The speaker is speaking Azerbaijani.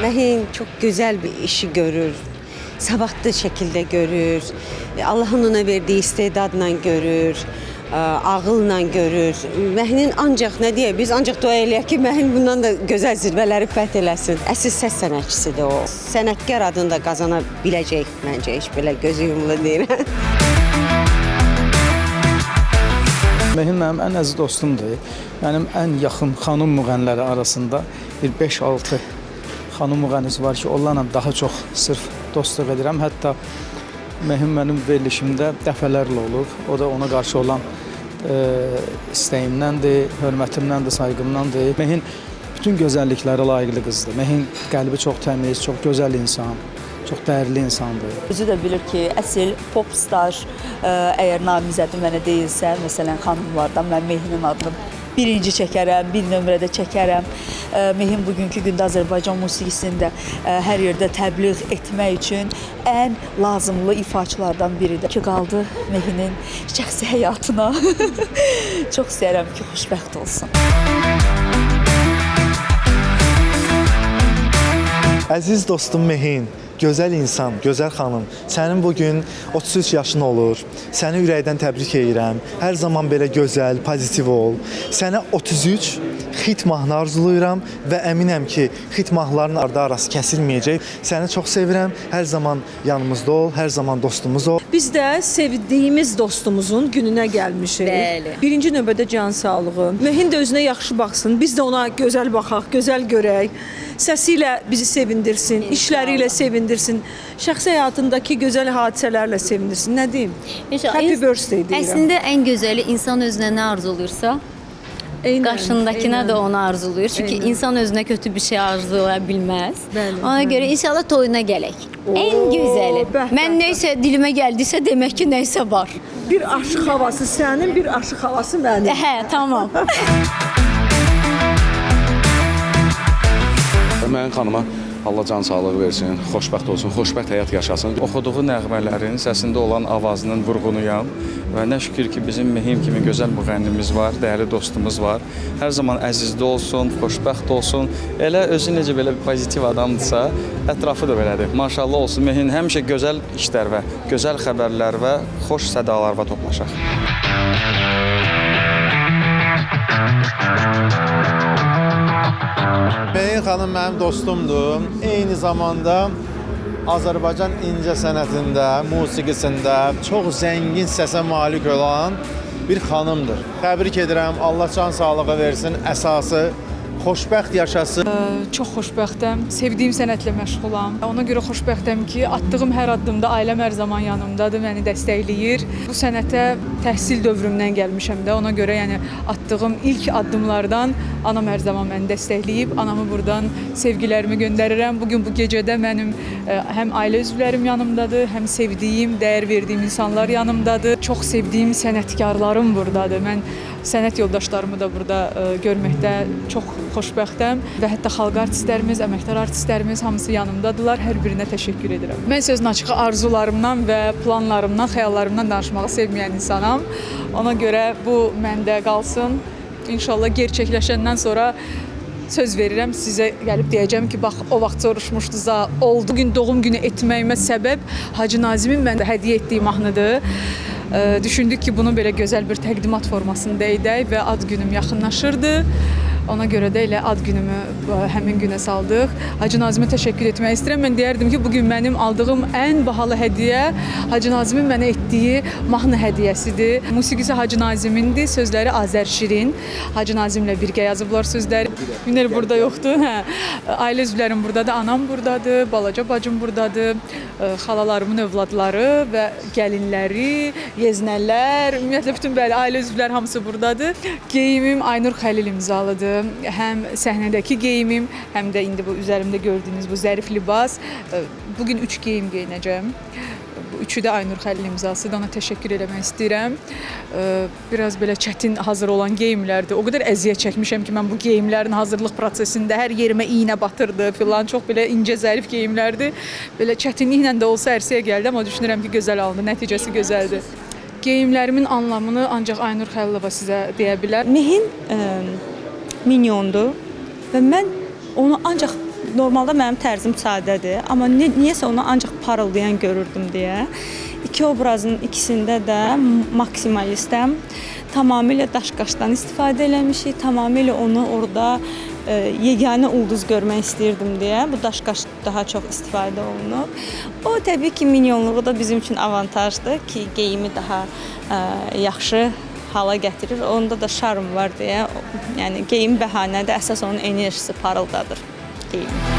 Məhin çox gözəl bir işi görür. Savadlı şəkildə görür. Allahın ona verdiyi istedadla görür, ağılla görür. Məhinin ancaq nə deyək, biz ancaq dua eləyək ki, Məhin bundan da gözəl zirvələri fəth eləsin. Əsl səs sənətçisidir o. Sənətkar adını da qazana biləcək məncə, heç belə gözü yumulu deyirəm. Məhin mənim ən əziz dostumdur. Mənim ən yaxın xanım müğənniləri arasında bir 5-6 xanım müğənnisi var ki, onlarla daha çox sırf dostluq edirəm. Hətta Məhin mənim verilişimdə dəfələrlə olub. O da ona qarşı olan istəyimdəndir, hörmətimdəndir, sayğımdandır. Məhin bütün gözəlliklərə layiqli qızdır. Məhin qəlbi çox təmiz, çox gözəl insan, çox dəyərli insandır. Özü də bilir ki, əsl popstar əgər namizədi mənə deyilsə, məsələn xanımlardan mən Mehinin adını birinci çəkərəm, bir nömrədə çəkərəm. Mehin bugünkü gündə Azərbaycan musiqisində hər yerdə təbliğ etmək üçün ən lazımlı ifaçılardan biridir. Ki qaldı Mehinin şəxsi həyatına. Çox istəyirəm ki, xoşbəxt olsun. Əziz dostum Mehin, gözəl insan, gözəl xanım, sənin bugün 33 yaşın olur. Səni ürəkdən təbrik edirəm. Hər zaman belə gözəl, pozitiv ol. Sənə 33 xit mahnı arzulayıram və əminəm ki, xit mahnıların ardı arası kəsilməyəcək. Səni çox sevirəm. Hər zaman yanımızda ol, hər zaman dostumuz ol. Biz də sevdiyimiz dostumuzun gününə gəlmişik. Bəli. Birinci növbədə can sağlığı. Mehin də özünə yaxşı baxsın. Biz də ona gözəl baxaq, gözəl görək. Səsi ilə bizi sevindirsin, işləri ilə sevindirsin, şəxsi həyatındakı gözəl hadisələrlə sevindirsin. Nə deyim? İnşallah. Happy birthday deyirəm. Əslində ən gözəli insan özünə nə arzulayırsa, Eynən, qarşındakına eynən. da onu arzulayır. Çünki Eynən. insan özünə kötü bir şey arzulaya bilməz. Bəli, Ona bəli. görə inşallah toyuna gələk. Ən Oo, gözəli. bəh, Mən bəh, nə isə dilimə gəldisə demək ki, nə isə var. Bir aşıq havası sənin, bir aşıq havası mənim. Hə, tamam. Mənim xanıma Allah can sağlığı versin, xoşbəxt olsun, xoşbəxt həyat yaşasın. Oxuduğu nəğmələrin səsində olan avazının vurğunuyam və nə şükür ki, bizim Mehin kimi gözəl müğənnimiz var, dəyərli dostumuz var. Hər zaman əzizdə olsun, xoşbəxt olsun. Elə özü necə belə bir pozitiv adamdırsa, ətrafı da belədir. Maşallah olsun, Mehin həmişə gözəl işlər və gözəl xəbərlər və xoş sədalar və toplaşaq. Mehin xanım mənim dostumdur. Eyni zamanda Azərbaycan incəsənətində, musiqisində çox zəngin səsə malik olan bir xanımdır. Təbrik edirəm. Allah can sağlığı versin. Əsası xoşbəxt yaşasın. Çox xoşbəxtəm. Sevdiyim sənətlə məşğulam. Ona görə xoşbəxtəm ki, atdığım hər addımda ailəm hər zaman yanımdadır, məni dəstəkləyir. Bu sənətə təhsil dövrümdən gəlmişəm də. Ona görə yəni atdığım ilk addımlardan anam hər zaman məni dəstəkləyib. Anamı burdan sevgilərimi göndərirəm. Bugün bu gecədə mənim həm ailə üzvlərim yanımdadır, həm sevdiyim, dəyər verdiyim insanlar yanımdadır. Çox sevdiyim sənətkarlarım burdadır. Mən sənət yoldaşlarımı da burada görməkdə çox xoşbəxtəm və hətta xalq artistlərimiz, əməkdar artistlərimiz hamısı yanımdadılar. Hər birinə təşəkkür edirəm. Mən sözün açığı arzularımdan və planlarımdan, xəyallarımdan danışmağı sevməyən insanam. Ona görə bu məndə qalsın. İnşallah gerçəkləşəndən sonra söz verirəm sizə gəlib deyəcəm ki, bax o vaxt soruşmuşdunuz, oldu. Bugün doğum günü etməyimə səbəb Hacı Nazimin mənə hədiyyə etdiyi mahnıdır. Düşündük ki, bunu belə gözəl bir təqdimat formasında edək və ad günüm yaxınlaşırdı. Ona görə də elə ad günümü həmin günə saldıq. Hacı Nazimə təşəkkür etmək istəyirəm. Mən deyərdim ki, bugün mənim aldığım ən bahalı hədiyyə Hacı Nazimin mənə etdiyi mahnı hədiyyəsidir. Musiqisi Hacı Nazimindir, sözləri Azər Şirin. Hacı Nazimlə birgə yazıblar sözləri. Günel burada yoxdur. Hə. Ailə üzvlərim buradadır, anam buradadır, balaca bacım buradadır, xalalarımın övladları və gəlinləri, yeznələr, ümumiyyətlə bütün bəli ailə üzvləri hamısı buradadır. Geyimim Aynur Xəlil imzalıdır. Həm səhnədəki geyimim, həm də indi bu üzərimdə gördüyünüz bu zərif libas. Bugün 3 geyim geyinəcəm. Bu üçü də Aynur Xəlil imzasıdır. Ona təşəkkür eləmək istəyirəm. Biraz belə çətin hazır olan geyimlərdir. O qədər əziyyət çəkmişəm ki, mən bu geyimlərin hazırlıq prosesində hər yerimə iynə batırdı filan. Çox belə incə, zərif geyimlərdir. Belə çətinliklə də olsa ərsəyə gəldi, amma düşünürəm ki, gözəl alındı. Nəticəsi gözəldir. Geyimlərimin anlamını ancaq Aynur Xəlilova sizə deyə bilər. Mehin minyondur və mən onu ancaq Normalda mənim tərzim sadədir, amma niyəsə onu ancaq parıldayan görürdüm deyə. İki obrazın ikisində də maksimalistəm. Tamamilə daş-qaşdan istifadə eləmişik, tamamilə onu orada yeganə ulduz görmək istəyirdim deyə bu daş-qaş daha çox istifadə olunub. O təbii ki, minyonluğu da bizim üçün avantajdır ki, geyimi daha yaxşı hala gətirir. Onda da şarm var deyə, yəni geyim bəhanədir, əsas onun enerjisi parıldadır geyimi.